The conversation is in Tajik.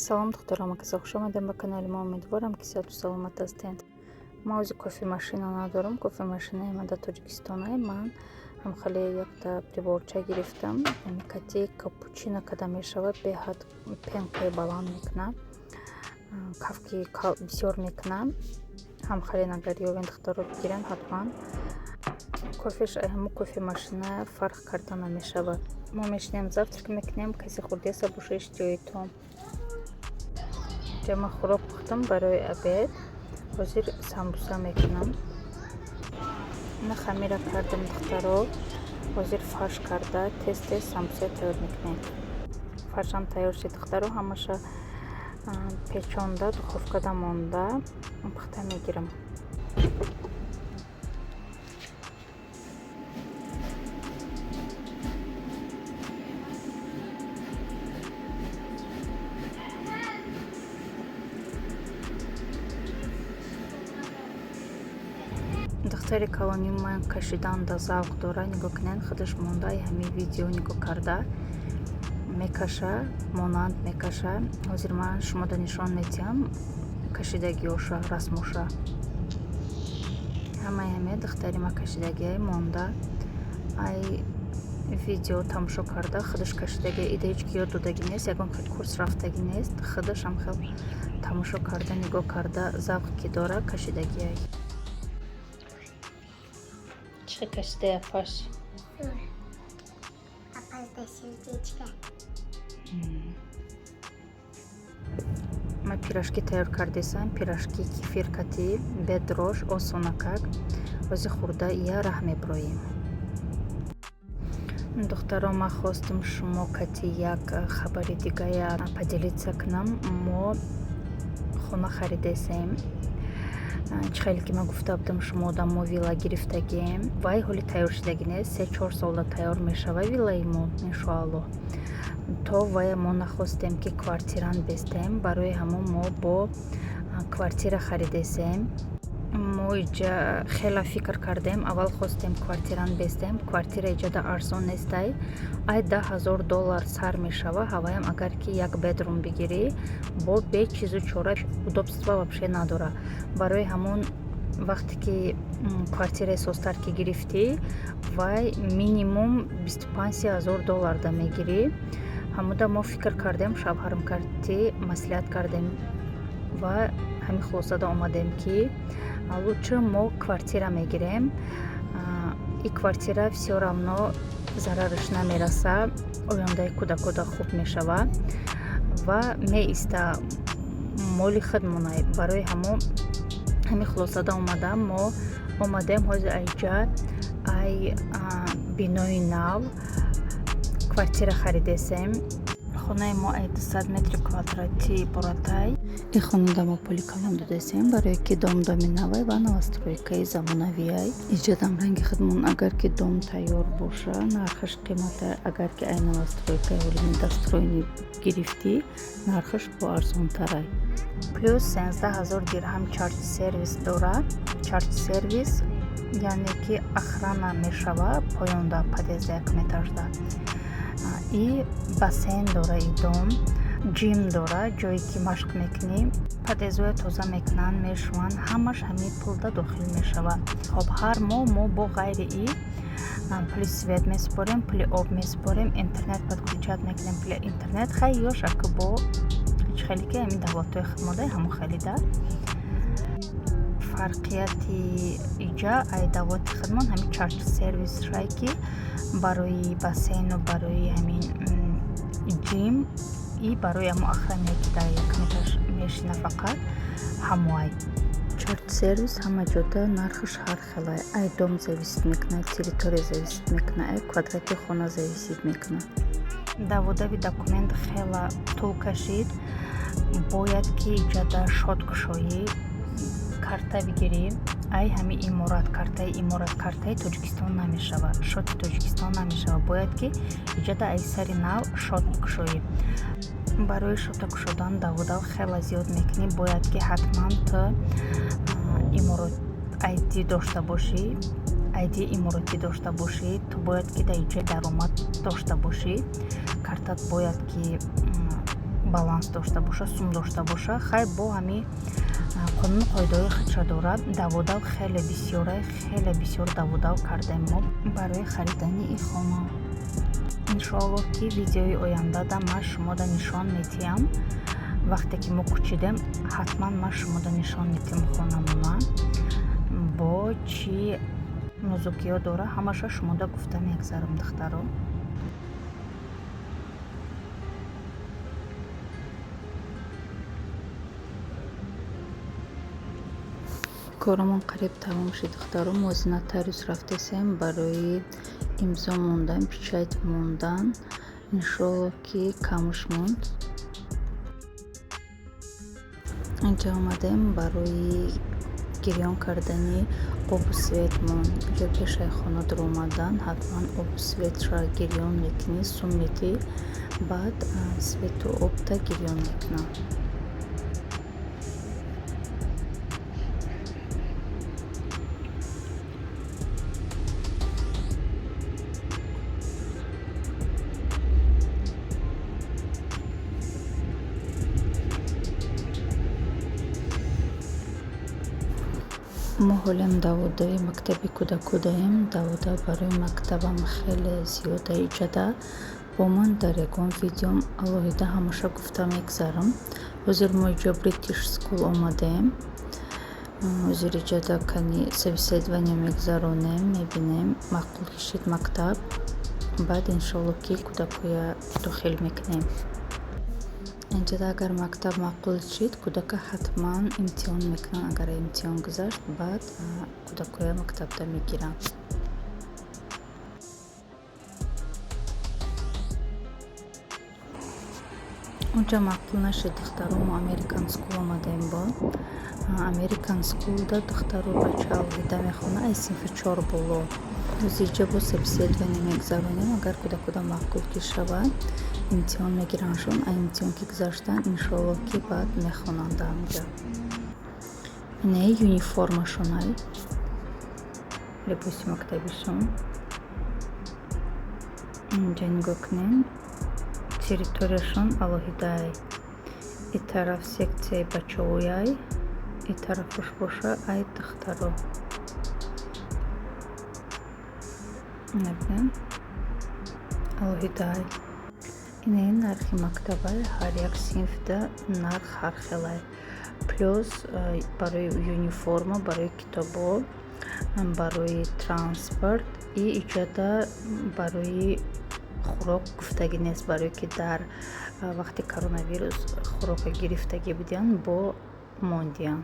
Салом, духтарам, аказа, хуш омадем ба канали мо. Умедворам, ки сиҳату саломат ҳастед. Ма ози кофемашина надорам. Кофемашинаи ман дар Тоҷикистонай. Ман ҳам хеле якта приборча гирифтам, кати капучино када мешавад. Беҳад пенкаи баланд мекунад, кафки бисёр мекунад. Ҳам хеле агар ёвен, духтаро, бигирен ҳатман. Кофеш ҳамун кофемашина фарқ карда намешавад. Мо мешинем, завтрак мекунем. Касе хурдеса боша, иштиҳоитон. Ҷа ман хӯрок пухтам барои обед. Ҳозир самбуса мекунам. Ина хамира кардам, духтаро. Ҳозир фарш карда, тез тез самбуса тайёр мекунем. Фаршам тайёр шид, духтаро. Ҳамаша печонда, духовкада монда, пухта мегирам. Духтари калони ман кашиданда завқ дорад. Нигоҳ кунед, худаш мондаи ҳамин видео нигоҳ карда мекаша, монанд мекаша. Ҳозир ман шумода нишон медиҳам кашидагиоша, расмоша. Ҳамаи ҳаме духтари ман кашидагиай. Монда ай видео тамошо карда, худаш кашидагиай. Ида ҳеҷ ки ёд додагӣ нест, ягон хел курс рафтагӣ нест. Худаш ҳам хел тамошо карда, нигоҳ карда, завқ ки дора, кашидагиай. Чӣ кашидай, апаш? Апазда сердечко. Ман пирожки тайёр кардесам, пирожки кефир кати, бе дрожж, осонакак. Ҳозир хӯрда, я раҳ меброем. Духтаро, ман хостам шумо кати як хабари дигая поделиться кунам. Мо хона харидесем. Чӣ хеле ки ман гуфта будам шумо, мо вилла гирифтагием. Вай ҳоли тайёр шудагӣ нест, 3-4 солда тайёр мешава виллаи мо, иншоаллоҳ. То вая мо нахостем, ки квартирант бестем. Барои ҳамон мо бо квартира харидесем. Мо иҷа хела фикр кардем. Аввал хостем квартирант бестем. Квартира иҷада арзон нестай, ай 10 000 доллар сар мешава. Ҳаваям агар ки як bedroom бигирӣ, бо бе чизу чора, удобства вообще надора. Барои ҳамон вақте ки квартираи созтар ки гирифтӣ, вай минимум 25-30 ҳазор долларда мегирӣ. Ҳамуда мо фикр кардем, шавҳарам карти маслиҳат кардем ва ҳамин хулосада омадем, ки лучше мо квартира мегирем. И квартира всё равно зарараш намераса, ояндаи кӯдакода хуб мешава ва меиста, моли худмонай. Барои ҳамон ҳамин хулосада омадам. Мо омадем, ҳозир айҷа ай бинои нав квартира харидесем. Хонаи мо ай 200 метри квадратӣ иборатай. Ин хонада мо пули калон додесем, барое ки дом доми навай ва новостройкаи замонавиай. Иҷадам ранги худмон, агар ки дом тайёр боша, нархаш қиматтар. Агар ки ай новостройкаи ҳоли недостроенный гирифтӣ, нархаш бо арзонтарай. Плюс 13 000 дирҳам charge service дорад. Charge service яъне ки охрана мешава поёнда, подъезда, якум этажда. И бассейн дора и дом, gym дора, ҷое ки машқ мекунӣ. Подъездҳоя тоза мекунанд, мешӯянд. Ҳамаш ҳамин пулда дохил мешавад. Хоб, ҳар моҳ мо бо ғайри и пули свет месупорем, пули об месупорем, интернет подключать мекунем, пули интернет. Хай, ёшаку бо чӣ хеле ки ҳамин давлатҳои худмода, ҳамон хелида. Фарқияти иҷа ай давлати худмон ҳамин charge service шай, ки барои бассейну барои ҳамин gym и барои ҳамон охране, ки дар якум этаж мешина, фақат ҳамоай. Charge service ҳама ҷода нархаш ҳар хелай. Ай дом зависит мекунад, территория зависит мекунад, ай квадрати хона зависит мекунад. Даводави документ хела тӯл кашид. Бояд ки иҷада счёт кушоӣ, карта бигирӣ ай ҳамин иморат, картаи иморат. Картаи Тоҷикистон намешавад, счёти Тоҷикистон намешавад. Бояд ки иҷада ай сари нав счёт кушоӣ. Барои счёта кушодан даводав хела зиёд мекунӣ. Бояд ки ҳатман ту иморат ID дошта бошӣ, ID иморотӣ дошта бошӣ. Ту бояд ки дар иҷа даромад дошта бошӣ, картат бояд ки Баланс дошта боша, сум дошта боша. Хай, бо ҳами қонуну қоидаҳои худша дорад. Даводав хеле бисёра, хеле бисёр даводав кардем мо барои харидани ин хона. Иншоаллоҳ, ки видеои ояндада ман шумода нишон медиҳам. Вақте ки мо кӯчидем, ҳатман ман шумода нишон медиҳам хонамона, бо чӣ нозукиҳо дора, ҳамаша шумода гуфта мегзарам, духтаро. Корамон қариб тамом шуд, духтаро. Мо ози нотариус рафтесем барои имзо мондан, печать мондан. Иншоаллоҳ, ки камш монд. Инҷа омадем барои гирён кардани обу светмон. Инҷо пешаи хона дуромадан ҳатман обу светша гирён мекунӣ, сум медиҳӣ, баъд свету обта гирён мекунанд. Мо ҳолиам даводави мактаби кӯдакудаем. Даводав барои мактабам хеле зиёда иҷада. Бо ман дар ягон видеом алоҳида ҳамаша гуфта мегзарам. Ҳозир мо иҷо British School омадаем. Ҳозир иҷода кани собеседование мегзаронем, мебинем, маъқул ки шид мактаб, баъд иншоалло, ки кӯдакҳоя дохил мекунем. Инҷода агар мактаб маъқул шид, кӯдака ҳатман имтиҳон мекунанд. Агар имтиҳон гузашт, баъд кӯдакҳоя мактабда мегиранд. Унҷа маъқул нашид, духтаро. Мо American School омадаем. Бо American Schoolда духтару бача алоҳида мехонанд, аз синфи 4 боло. Ҳозир иҷо бо собеседование мегзаронем. Агар кӯдакода маъқул ки шавад, имтиҳон мегирандшон. А имтиҳон ки гузаштанд, иншоаллоҳ, ки баъд мехонанд дар ҳамҷа. Инаи юниформашонай, либоси мактабишон. Инҷа нигоҳ кунем, территорияшон алоҳидаай. И тараф секцияи бачаҳояй, и тарафаш боша ай духтаро. Мебинем, алоҳидаай. Инаи нархи мактабай. Ҳар як синфда нарх ҳар хелай, плюс барои юниформа, барои китобҳо, барои транспорт и иҷода барои хӯрок гуфтагӣ нест, барое ки дар вақти коронавирус хӯрока гирифтагӣ будиянд, бо мондиянд.